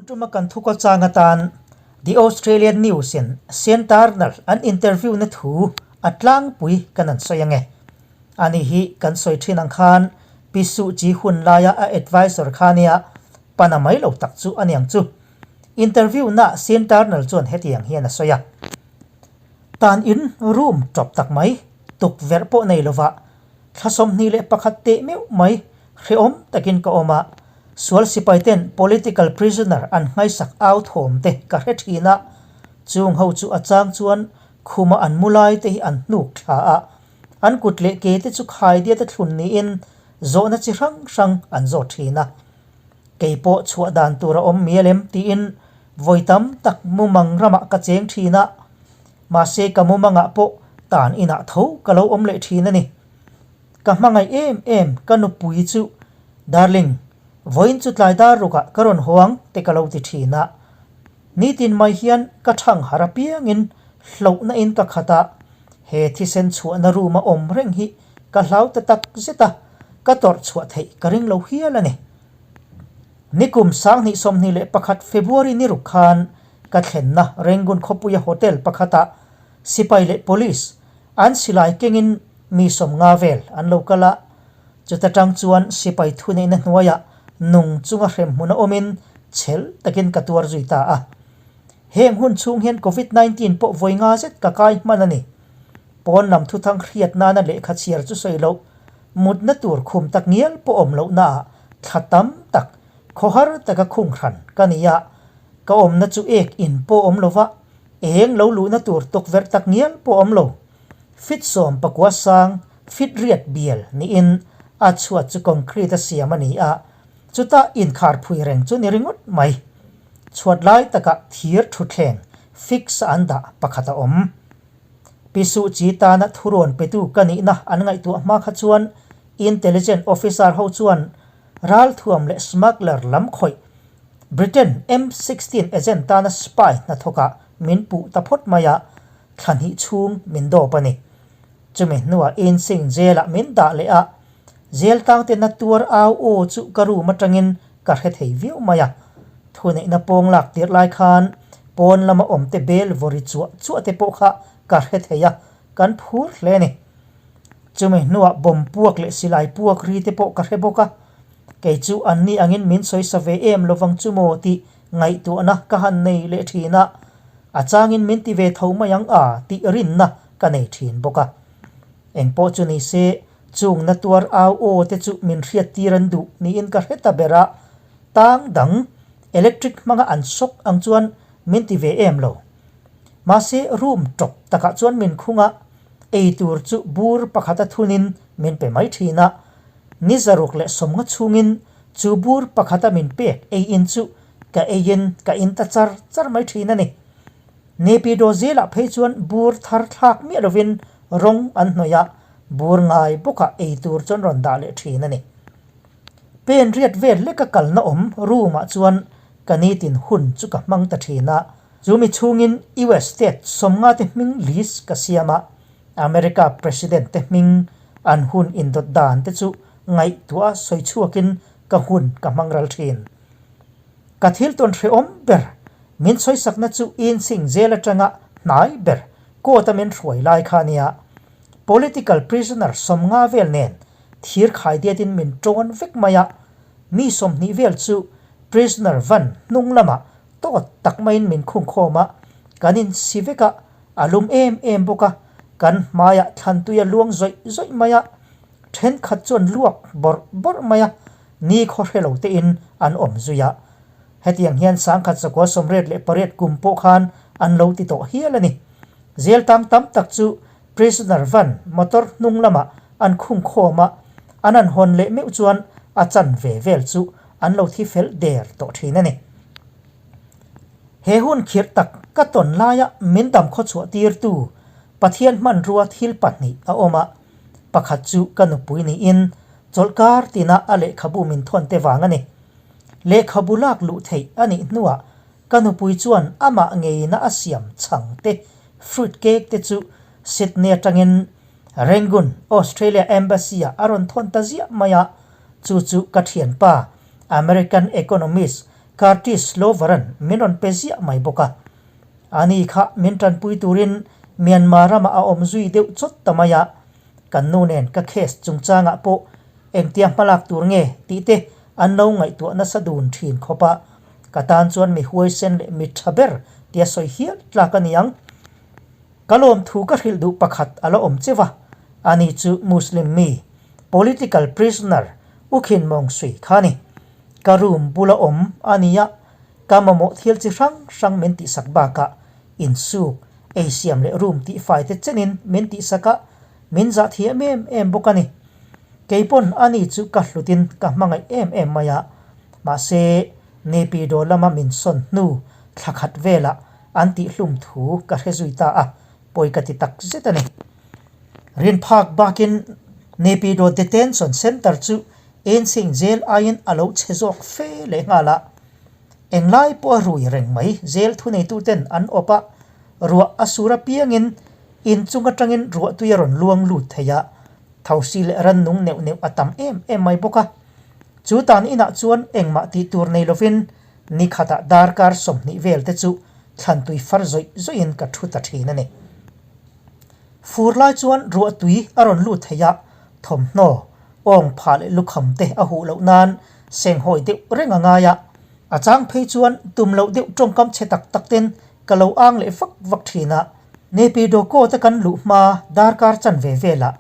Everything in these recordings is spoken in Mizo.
Tuma kan thu kawchang atan The Australian News in Sean Turnell an interview na thu a tlangpui kan an sawi ange. Ani hi kan sawi thin ang khan Pi Suh Kyi hun laia a advisor kha nia pana mai lo tak chu aniang chu. Interview na Sean Turnell chuan hetiang hian a sawi a. Tan in room tawp tak mai, tukverh pawh nei lova thla 21 teh meuh mai hrehawm takin ka awm a, sual sipai ten political prisoner an nghaisak au thawm te ka hre thin a, chung ho chu a chang chuan khuma an mu lai te hi an hnuk thla a, an kut leh ke te chu khai diat a thlun niin zawhna chi hrang hrang an zawt thin a. Kei pawh chhuah dan tur a awm mial em tiin vawi tam tak mumang ramah ka cheng thin a, mahse ka mumangah pawh tan inah tho ka lo awm leh thin a ni. Ka hmangaih em em ka nupui chu Darling, vawiin chu tlai dar rukah ka rawn haw ang te ka lo ti thin a. Nitin mai hian ka thang har apiangin hlohna in ka khat a, he thisen chhuahna room a awm reng hi ka hlau ta tak zet a, ka tawrh chhuah theih ka ring lo hial a ni. Nikum 2021 February ni ruk khan ka thlenna Rangoon khawpuia hotel pakhatah sipai leh police an silai kengin mi 50 vel an lo kal a, chuta tang chuan sipai thuneihna hnuaiah nung chunga hrem hmun a awmin chhel takin ka tuar zui ta a. Heng hun chhung hian Covid 19 pawh vawi nga zet ka kai hman a ni. Pawn lam thuthang hriat nana lehkha chhiar chu sawi loh, mutna tur khum tak ngial pawh awm lohnaah thla tam tak khawhar taka khung hran ka ni a, ka awmna chu ek in pawh awm lova, eng lo luhna tur tukverh tak ngial pawh awm lo. Fit 19 sang, fit riat bial niin a chhuat chu concrete a siam a ni a, chutah inkhar phui reng chu ni ringawt mai. Chhuat lai takah thir thutthleng fix a an dah pakhat a awm. Pi Suh Kyi tana thurawn petu ka nihna an ngaihtuah hma kha chuan Intelligent Officer ho chuan ralthuam leh smuggler lam khawih Britain M16 agent tana spy hnathawkah min puh ta phawt mai a, thla hnih chhung min dawp a ni. Chumi hnuah Insing Jail-ah min dah leh a, jail tangte na tuar au aw chu ka room atangin ka hre thei viau mai a. Thuneihna pawng lak tirh lai khan pawn lama awmte bel vawri chuah chuah te pawh kha ka hre thei a, kan phur hle a ni. Chumi hnuah bawm puak leh silai puak ri te pawh ka hre bawk a, kei chu anni angin min sawi sa ve em lovang chu maw tih ngaihtuahna ka han nei leh thin a, a changin min ti ve tho mai ang a tih rinna ka nei thin bawk a. Engpawh chu ni se, chung na tuar au aw te chu min hriat tir an duh niin ka hre ta ber a, tang dang electric hmanga an shock ang chuan min ti ve em lo. Mahse room tawp takah chuan min khung a, ei tur chu bur pakhata thunin min pe mai thin a, ni 150 chhungin chu bur pakhata min pek ei in chu ka eiin ka in ta char char mai thin a ni. Nepido zelah phei chuan bur thar thlak miah lovin rawng an hnawih a, bur ngai bawkah ei tur chuan rawn dah leh thin a ni. Pen riat vel leka kalna awm room ah chuan ka nitin hun chu ka hmang ta thin a, chu mi chhungin US state 50 te hming list ka siam a, America President te hming an hun indawt dan te chu ngaihtuah sawi chhuakin ka hun ka hmang ral thin. Ka thil tawn hrehawm ber min sawisakna chu Insing jail atanga hnai ber court a min hruai lai kha nia. Political prisoner 50 vel nen thir khai diatin min tawn vek mai a, mi 20 vel chu prisoner van hnung lamah tawt tak maiin min khung khawm a, kan insi vek a, a lum em em bawk a, kan hmaiah thlantuia luang zawih zawih mai a, thenkhat chuan luak bawrh bawrh mai a, ni khaw hre lo tein an awm zui a. Hetiang hian 1988 kum pawh khan an lo ti tawh hial a ni. Jail tang tam tak chu prisoner van motor hnung lamah an khung khawm a, an an hawn leh meuh chuan a chan ve vel chu an lo thi fel der tawh thin a ni. He hun khirh tak ka tawn laia min dam khaw chhuah tirtu Pathian hmanrua thil pahnih a awm a, pakhat chu ka nupui niin chawlhkar tina a lehkhabu min thawn te vang a ni. Lehkhabu lak luh theih a nih hnuah ka nupui chuan amah ngeina a siam chhang te fruit cake te chu Sydney atangin Rangoon, Australia Embassy-ah a rawn thawn ta ziah mai a, chu chu ka thianpa American economist Curtis Slover-a'n min rawn pe ziah mai bawk a. Ani kha min tanpui turin Myanmar ramah a awm zui deuh chawt ta mai a, kan nu nen ka case chungchangah pawh engtia hmalak tur nge tih te an lo ngaihtuah nasa dun thin khawp a, ka tan chuan mi huaisen leh mi tha ber tia sawi hial tlak a ni ang. Ka lawmthu ka hrilh duh pakhat a la awm cheu a, ani chu Muslim mi, political prisoner U Khin Maung Sui kha a ni. Ka room bula awm a nia, ka mamawh thil chi hrang hrang min tihsak bakah insuk, eisiam leh room tihfai te chenin min tihsak a, min zah thiam em em bawk a ni. Keipawn ani chu ka hlutin ka hmangaih em em mai a, mahse Naypyidaw lama min sawn hnu thla khat velah an tihhlum thu ka hre zui ta a, pawi ka ti tak zet a ni. Rinphak bakin Naypyidaw Detention Centre chu Ensing jail aiin a lo chhe zawk fe leh nghal a, englai pawh a rui reng mai jail thuneituten an awp a, ruah a sur apiangin inchung atangin ruahtui a rawn luang lut thei a, thosi leh rannung neuh neuh a tam em em mai bawk a. Chu tan inah chuan engmah tih tur nei lovin ni khatah darkar 20 vel te chu thlantui far zawih zawihin ka thu ta thin a ni. Fur lai chuan ruahtui a rawn lut thei a, thawmhnaw, awng phah leh lukham te a huh loh nan senghawi deuh reng a ngai a. A chang phei chuan tum loh deuh tawngkam chhe tak tak ten ka lo ang leh vak vak thin a. Naypyidaw court a kan luh hma darkar chanve velah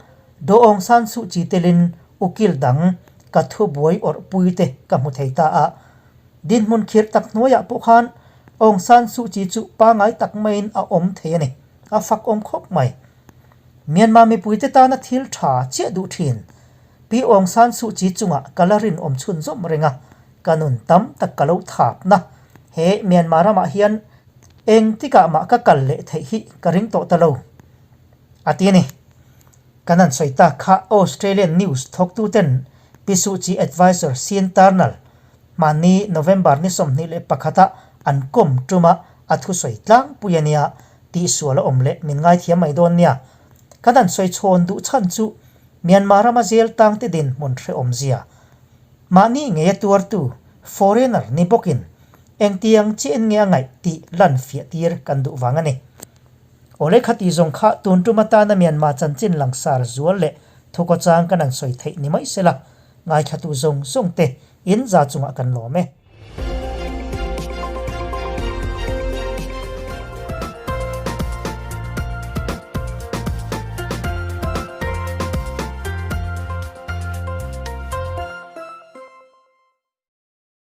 Daw Aung San Suu Kyi telin ukil dang ka thubuai awrh pui te ka hmu thei ta a. Dinhmun khirh tak hnuaiah pawh khan Aung San Suu Kyi chu pangai tak maiin a awm thei a ni. A fak awm khawp mai. Myanmar mipuite tana thil tha chiah duh thin. Pi Aung San Suu Kyi chungah ka la rinawm chhunzawm reng a, ka nun tam tak ka lo thapna. He Myanmar ramah hian engtikah mah ka kal leh theih hi ka ring tawh ta lo, a ti a ni. Kan han sawi tak kha Australian News thawktuten Pi Suu Kyi advisor Sean Turnell Hmanni November ni 21 ah an kawm tum a, a thusawi tlangpui a nia, tihsual a awm leh min ngaithiam mai dawn nia. Kan han sawi chhawn duh chhan chu Myanmar rama jail tangte dinhmun hrehawm zia. Mahni ngei a tuartu foreigner ni bawkin engtiang chiah nge a ngaih tih lan fiah tir kan duh vang a ni. Awle khati zawng kha tun tum atana Myanmar chanchin langsar zual leh thukaw chang kan han sawi theih ni mai sela, ngaithlatu zawng zawng te in za chungah kan lawm e.